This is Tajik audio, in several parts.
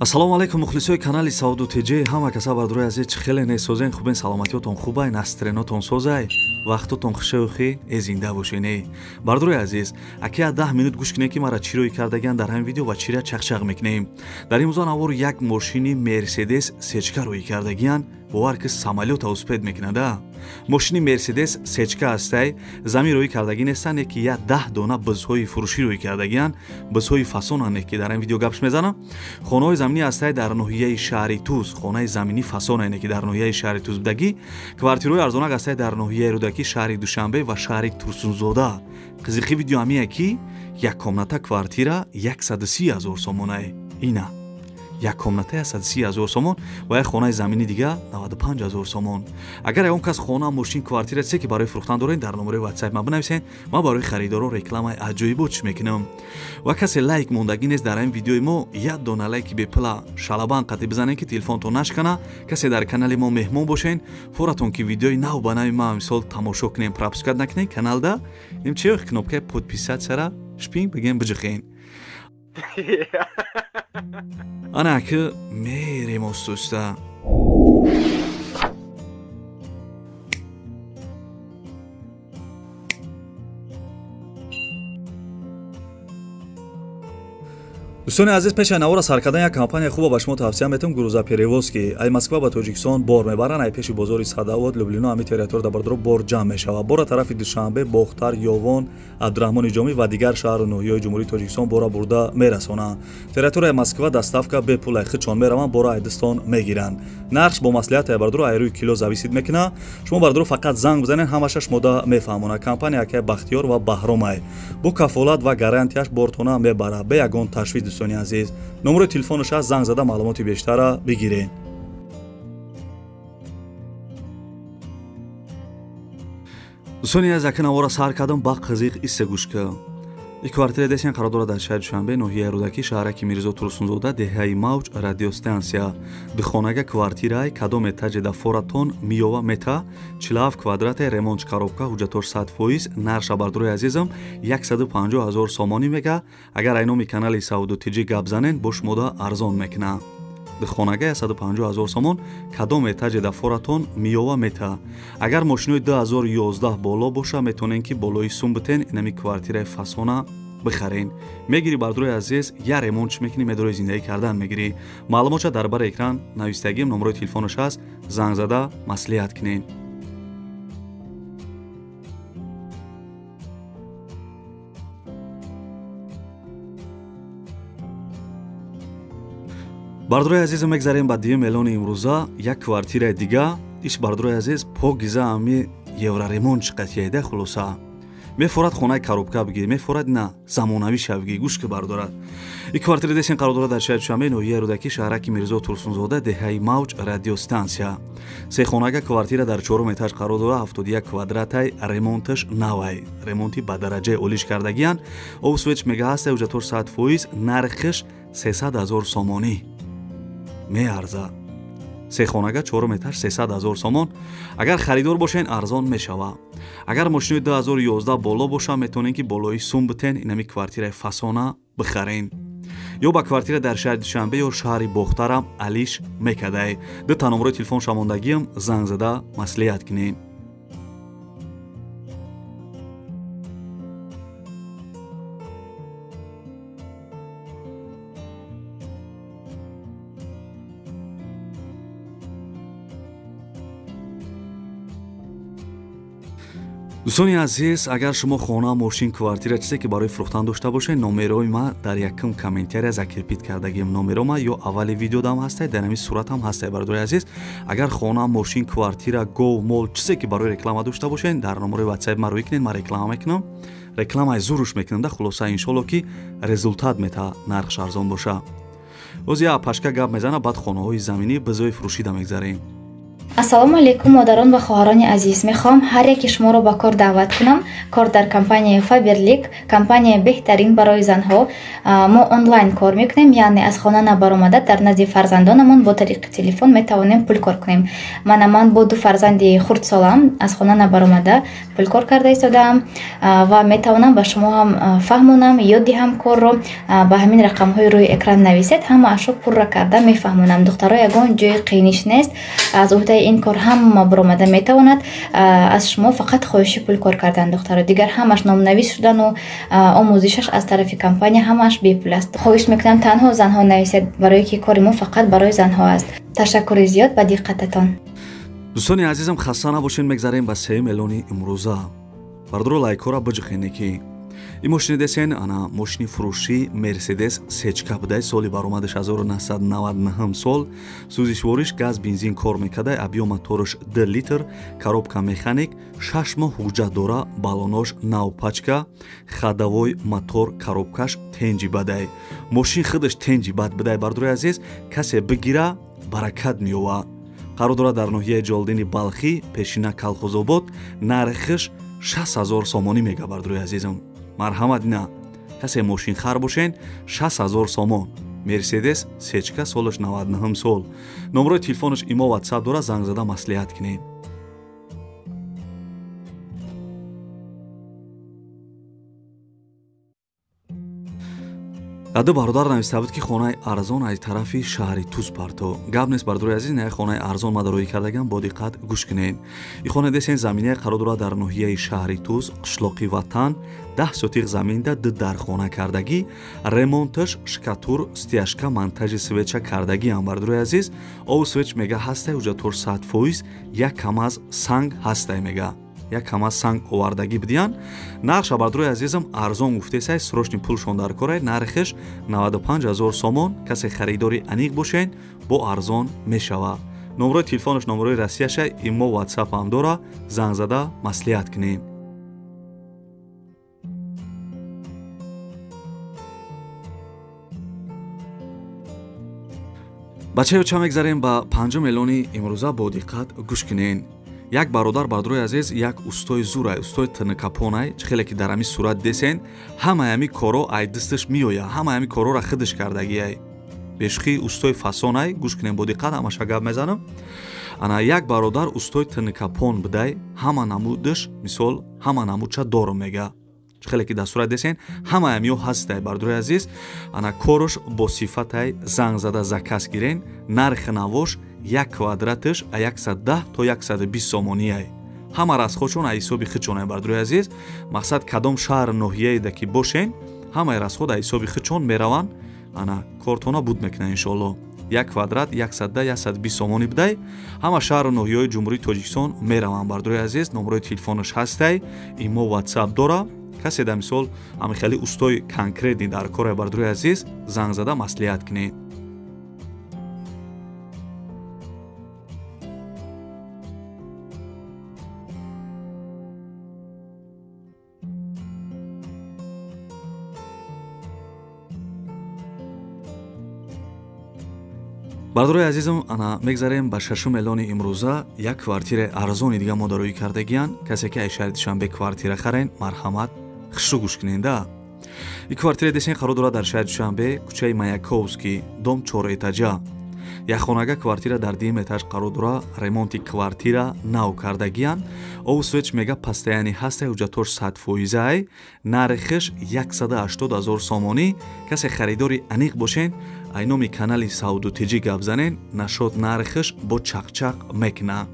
Ассалому алайкум мухлисои канали Сауду ТЖ. Ҳама каса бардорои азиз, чӣ хеле несозен, хубен, саломатиётон хубай, настренотон созай, вақтотон хушеухи, э зинда бошен. Э бардорои азиз, аки 10 минут гӯш кунем, ки мара чӣ рӯй кардагиан дар ҳамин видео ва чира чақчақ мекунем. Дар ин муза навор як мошини Мерседес сечка рӯй кардагиан, бовар ки самолёта успед мекунада. Мошини Мерседес сечка ҳастай, замин рӯй кардагӣ нестанд, ки я 10 дона бизҳои фурӯшӣ рӯй кардагиан, бизҳои фасонанд, ки дар ин видео гапш мезанам. Хонаҳои заминӣ ҳастай дар ноҳияи шаҳри Туз, хонаи заминӣ фасонанд, ки дар ноҳияи шаҳри Туз будагӣ, квартираҳои арзонак ҳастай дар ноҳияи Рӯдакӣ, шаҳри Душанбе ва шаҳри Турсунзода. Қизиқи видео ҳамия, ки як комната квартира 130 ҳазор сомонае. Ина як комната 130 ҳазор сомон ва як хонаи заминӣ дига 95 ҳазор сомон. Агар ягон кас хона, мошин, квартира чизе ки барои фурӯхтан доред, дар номерои WhatsApp ман бинависед, ман барои харидоро рекламаи аҷоибот чӣ мекунам. Ва касе лайк мондагӣ нест дар ҳамин видеои мо, як дона лайки бепула шалабан қатӣ бизанед, ки телефонтон нашкана. Касе дар канали мо меҳмон бошен, форатон ки видеои нав ба нави ма мисол тамошо кунем, пропускат накунед каналда, ин че кнопкаи подписатсияра шпин бигем биҷихен. Ана ки мерем остуста. Дӯстони азиз, пеш аз навора сар кардан як компания хуба ба шумо тавсия метавам, Грузоперевозки. Ай Москва ба Тоҷикистон бор мебаранд, ай пеши бозори Садавод, Люблино, ҳами территория дар бардоро бор ҷамъ мешавад. Бора тарафи Душанбе, Бохтар, Ёвон, Абдураҳмони Ҷомӣ ва дигар шаҳру ноҳияҳои Ҷумҳурии Тоҷикистон бора бурда мерасонанд. Территорияи Москва доставка бепул, ай худшон мераванд, бора айдистон мегиранд. Нархш бо маслиҳат ай бардоро ай рӯи кило зависит мекунад. Шумо бардоро фақат занг бизанед, ҳамаша шумода мефаҳмонад. Компания акай Бахтиёр ва Баҳромай бо кафолат ва гарантияш бортона мебарад, бе ягон ташвиш. Дӯстони азиз, номерои телефонаш аст, занг зада маълумоти бештара бигиред. Дӯстони азиз, ака навора сар кардам, ба қизиқ исте гӯш ка. И квартира десен қарор дорад дар шаҳри Душанбе, ноҳияи Рӯдакӣ, шаҳраки Мирзо Турсунзода, деҳаи Мавҷ, радиостансия. Духонага квартираи кадом этаже да форатон миёва мета, 47 квадрате, ремонт коробка, ҳуҷҷатош 100%, нарша бардорои азизам 150 ҳазор сомонӣ мега. Агар ай номи канали Сауду ТЖ гап занен, бо шумода арзон мекуна. Духонага 150 ҳазор сомон, кадом этаже да форатон миёва мета. Агар мошинои 2011 боло боша, метавонен ки болои сум битен, инами квартираи фасона бихарен. Мегири бардорои азиз, я ремонт чӣ мекунӣ, медорои зиндагӣ кардан мегирӣ. Маълумотша дар бари экран навистагим, номерои телефонаш ҳаст, занг зада маслиҳат кунен. Бардорои азиз, мегзарем ба дуюм эълони имрӯза, як квартираи дига. Иш бардорои азиз, покиза ҳами евроремонт чӣ қатияида. Хулоса мефорад хонаи коробка бигирӣ, мефорад на замонавӣ ша бигирӣ, гӯш ки бардорад. И квартира десен қарор дорад дар шаҳри Душанбе, ноҳияи Рӯдакӣ, шаҳраки Мирзо Турсунзода, деҳаи Мавҷ, радиостансия. Сехонага квартира дар чорум этаж қарор дорад, 71 квадратай, ремонташ навай, ремонти ба дараҷаи олиш кардагиян. Об свеч мега ҳастай, ҳуҷҷатош 100%, нархиш 300 ҳазор сомонӣ меарзад. Сехонага чорум этаж 300 ҳазор сомон. Агар харидор бошен, арзон мешавад. Агар мошинои 2011 боло боша, метавонед ки болои сум битен, инами квартираи фасона бихарен. Ё ба квартира дар шаҳри Душанбе ё шаҳри Бохтарам алиш мекадай. Ду та номерои телефон шамондагиам, занг зада маслиҳат кунед. Дӯстони азиз, агар шумо хона, мошин, квартира чизе ки барои фурӯхтан дошта бошед, номерои ма дар якум комментария закрепит кардагим. Номеро ма ё аввали видеодам ҳастай, дар ҳамин суратам ҳастай. Бародари азиз, агар хона, мошин, квартира, гов, мол чизе ки барои реклама дошта бошед, дар номерои WhatsApp ма рӯй кунед, ман реклама мекунам. Рекламаи зуруш мекунам да, хулоса иншолло ки результат мета, нархш арзон боша. Боз я пашка гап мезана, баъд хонаҳои заминӣ бизои фурӯшида мегзарем. Ассалому алайкум, модарон ва хоҳарони азиз. Мехоҳам ҳар яки шуморо ба кор даъват кунам. Кор дар компанияи Фаберлик, компанияи беҳтарин барои занҳо. Мо онлайн кор мекунем, яъне аз хона набаромада дар назди фарзандонамон бо тариқи телефон метавонем пул кор кунем. Мана ман бо ду фарзанди хурдсолам аз хона набаромада пул кор карда истодаам ва метавонам ба шумо ҳам фаҳмонам, ёд диҳам корро. Ба ҳамин рақамҳои рӯи экран нависед, ҳамаашро пурра карда мефаҳмонам. Духтаро, ягон ҷои қииниш нест, аз уҳдаи ин кор ҳама баромада метавонад. Аз шумо фақат хоҳиши пул кор кардан, духтаро, дигар ҳамаш номнавис шудану омӯзишаш аз тарафи компания ҳамааш бепул аст. Хоҳиш мекунам, танҳо занҳо нависед, барое ки кори мо фақат барои занҳо аст. Ташаккури зиёд ба диққататон. Дӯстони азизам, хаста набошед, мегзарем ба сеюм эълони имрӯза. Бардоро, лайкҳоро биҷихене, ки ин мошини десен, ана мошини фурӯшӣ Мерседес сечка будай, соли баромадаш 1999 сол, сӯзишвориш газ, бензин кор мекардай, объём мотораш 2 литр, коробка механик, 6 моҳ ҳуҷҷат дора, баллонош нав пачка, ходовой мотор, коробкаш тенҷи бадай. Мошин худаш тенҷи бад будай, бардорои азиз, касе бигира, баракат меёва. Қарор дорад дар ноҳияи Ҷолдини Балхӣ, пешина Калхозобод, нархиш 60 000 сомонӣ мега, бардорои азизам. Марҳамат, ина касе мошинхар бошен, 60 000 сомон, Мерседес сечка, солаш 99 сол. Номерои телефонаш имо, ватсап дора, занг зада маслиҳат кунед. Ду бародар нависта буд, ки хонаи арзон аз тарафи шаҳри Туз парто. Гап нест, бардори азиз, на хонаи арзон ма дароӣ кардагам, бо диққат гӯш кунед. И хона десен, заминая қарор дорад дар ноҳияи шаҳри Туз, қишлоқи Ватан, 10 сотиқ заминда ду дархона кардагӣ, ремонташ, штукатур, стяжка, монтажи свеча кардагиам, бардори азиз. Обу свет мега ҳастай, ҳуҷҷатҳош 100%, як камаз санг ҳастай, мега як камаз санг овардагӣ бидиян. Нархша, бардорои азизам, арзон гуфтесай, срочный пулшон дар корай, нархиш 95 ҳазор сомон. Касе харидори аниқ бошен, бо арзон мешава. Номерои телефонаш номерои Россияша, имо, ватсап ҳам дора, занг зада маслиҳат кунем. Бачаё, ча мегзарем ба панҷум эълони имрӯза, бо диққат гӯш кунен. Як бародар, бардорои азиз, як устои зурай, устои тинакапонай. Чӣ хеле ки дар ҳамин сурат десен, ҳамаи ҳами коро ай дасташ меоя, ҳамаи ҳами корора худаш кардагиай. Бешухӣ, устои фасонай. Гӯш кунем бо диққат, ҳамаша гап мезанам. Ана як бародар устои тинакапон будай, ҳама намудаш, мисол, ҳама намудча дорум мега. Чӣ хеле ки дар сурат десен, ҳамаи ҳамиё ҳастай, бардорои азиз. Ана корош бо сифатай, занг зада заказ гирен. Нархи навош як квадраташ а 110 то 120 сомониай. Ҳама расходшон аз ҳисоби худшонай, бардорои азиз. Мақсад, кадом шаҳр, ноҳияеда ки бошен, ҳамаи расход аз ҳисоби худшон мераванд. Ана кортона буд мекунанд, иншоалло. Як квадрат 110 120 сомонӣ будай, ҳама шаҳру ноҳияҳои Ҷумҳурии Тоҷикистон мераванд, бардорои азиз. Номерои телефонаш ҳастай, имо, ватсап дора. Касе да мисол ҳами хеле устои конкретный дар кора, бардорои азиз, занг зада маслиҳат кунед. Бардорои азизам, ана мегзарем ба шашум эълони имрӯза. Як квартираи арзони дига мо дароӣ кардагиян. Касе ки аз шаҳри Душанбе квартира харен, марҳамат, хушрӯ гӯш куненда. Ин квартираи десен қарор дорад дар шаҳри Душанбе, кӯчаи Маяковский, дом чорэтажа. Якхонага квартира дар дуюм этаж қарор дора, ремонти квартира нав кардагиян, обу свет мега постоянный ҳастай, ҳуҷҷатҳош 100%-ай, нархиш 180 ҳазор сомонӣ. Касе харидори аниқ бошен, ай номи канали Сауду Тиҷӣ гап занен, нашод нархиш бо чақчақ мекуна.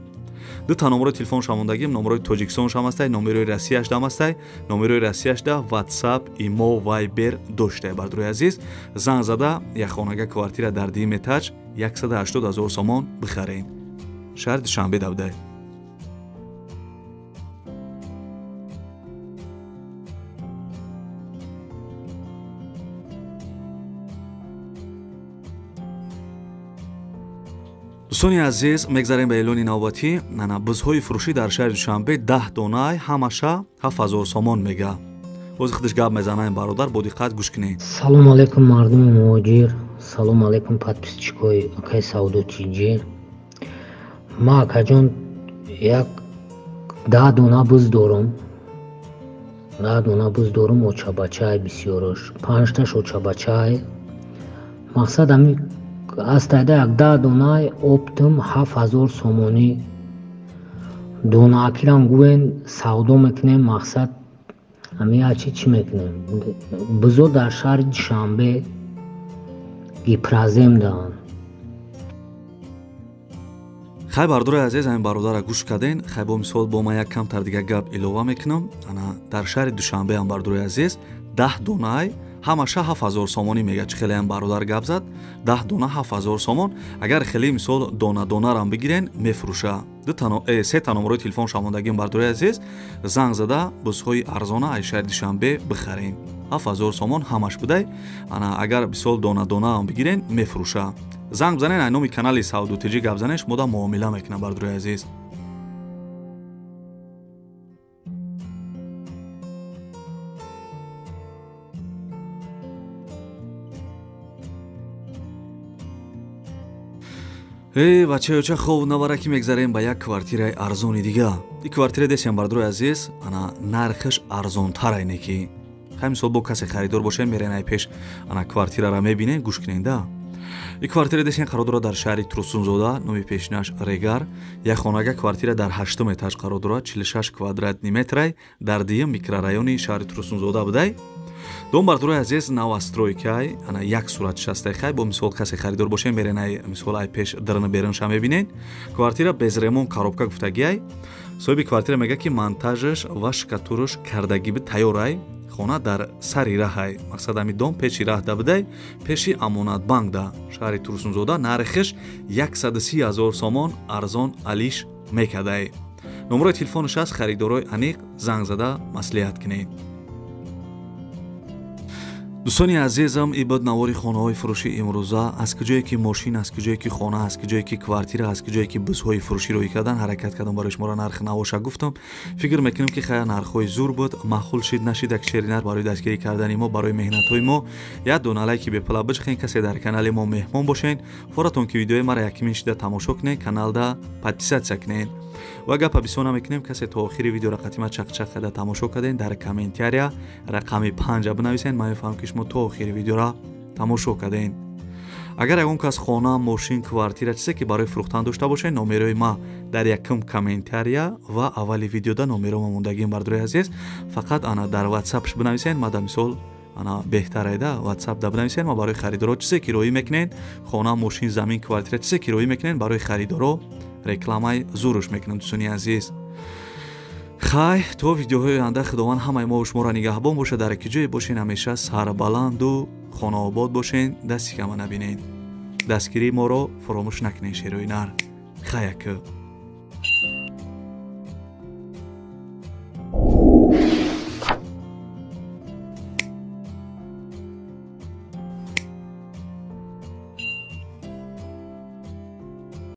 Дута номерои телефоншам мондагим, номерои Тоҷикистоншам ҳастай, номерои Россияшдам ҳастай. Номерои Россияшда ватсап, имо, вайбер доштай, бардорои азиз. Занг зада якхонага квартира дар дуюм этаж 180 ҳазор сомон бихарен, шаҳри Душанбе давдай. Дӯстони азиз, мегзарем ба эълони навбатӣ. Ана бузҳои фурӯшӣ дар шаҳри Душанбе, 10 донаай, ҳамаша 7000 сомон мега. Бози худаш гап мезанаем, бародар, бо диққат гӯш кунед. Салому алайкум, мардуми муҳоҷир, салому алайкум, подписчикои акай Савдо Тиҷи. Ма акаҷон як 10 дона буз дорум. 10 дона буз дорум, очабачай бисёрош. 5таш очабачай. Мақсад ами астайда як 10 донай оптум 7000 сомонӣ. Донаакирам гӯен савдо мекунем, мақсад ами ячи чӣ мекунем. Бузо дар шаҳри Душанбе гипразем даанд. Хай бардори азиз, ҳамин бародара гӯш карден. Хай бо мисол бо ман як камтар дига гап илова мекунам. Ана дар шаҳри Душанбе ҳам бардори азиз 10 донай ҳамаша 7000 сомонӣ мега. Чӣ хеле ҳам бародар гап зад, 10 дона 7000 сомон. Агар хеле мисол дона донарам бигирен мефурӯша. Се та номерои телефон шамондагим бардори азиз, занг зада бузҳои арзона аз шаҳри Душанбе бихарен. 7000 сомон ҳамаш будай. Ана агар мисол дона донаам бигирен мефурӯша. Занг бизанен, ай номи канали Савдо ТЖ гап занен, шумо да муомила мекунам бардори азиз. Эй бачаёча, хоб навараки мегзарем ба як квартираи арзони дига. И квартира десем бардори азиз, ана нархаш арзонтар айне ки. Хай мисол бо касе харидор бошем, мерен ай пеш ана квартирара мебинен, гӯш кунен да. И квартира десен қарор дорад дар шаҳри Турсунзода, номи пешинаш Регар. Як хонага квартира дар 8 этаж қарор дорад, 46 квадратни метрай, дар дуюм микрорайони шаҳри Турсунзода будай. Дом бардорои азиз новостройкай, ана як сурат шастай. Хай бо мисол касе харидор бошем, мерен ай мисол ай пеш дарна берунша мебинен. Квартира без ремонт коробка гуфтагиай. Соҳиби квартира мега ки монтажаш ва шкатураш кардагӣ би тайёрай. Хона дар сари раҳай. Мақсад ами дом пеши раҳ да будай, пеши Амонатбанк да шаҳри Турсунзода. Нархиш 130 000 сомон, арзон алиш мекадай. Номерои телефонаш аст, харидорои аниқ занг зада маслиҳат кунед. Дӯстони азизам, ин буд навори хонаҳои фурӯши имрӯза. Аз куҷое ки мошин, аз куҷое ки хона, аз куҷое ки квартира, аз куҷое ки бузҳои фурӯшӣ рӯй кардан, ҳаракат кардам барои шуморо нарх навоша гуфтам. Фикр мекунем ки хая нархҳои зур буд, маъқул шид нашид, як шери нар барои дастгирӣ кардани мо, барои меҳнатҳои мо як дона лайки бепула бичиқен. Касе дар канали мо меҳмон бошен, форатон ки видеои мара якимин шида тамошо кунед, каналда подписатсия кунед. Ва гапа бисёр намекунем, касе то охири видеоро қатима чақчақ карда тамошо карден, дар комментария рақами 5 бинависен. Ман мефаҳмам ки шумо то охири видеоро тамошо карден. Агар ягон кас хона, мошин, квартира, чизе ки барои фурӯхтан дошта бошед, номерои ма дар якум комментария ва аввали видеода номеро ма мондагим бардорои азиз. Фақат ана дар ватсапш бинависен, ма дар мисол ана беҳтарайда ватсап да бинависен. Ма барои харидоро чизе ки роӣ мекунен, хона, мошин, замин, квартира, чизе ки роӣ мекунен, барои харидоро рекламаи зуруш мекунам дӯстони азиз. Хай то видеоҳои оянда Худованд ҳамаи мо шуморо нигаҳбон бошад. Дар ки ҷое бошен ҳамеша сарбаланду хонаобод бошен, дасти кама набинед. Дастгирии моро фаромӯш накунед, шерои нар. Хай ака.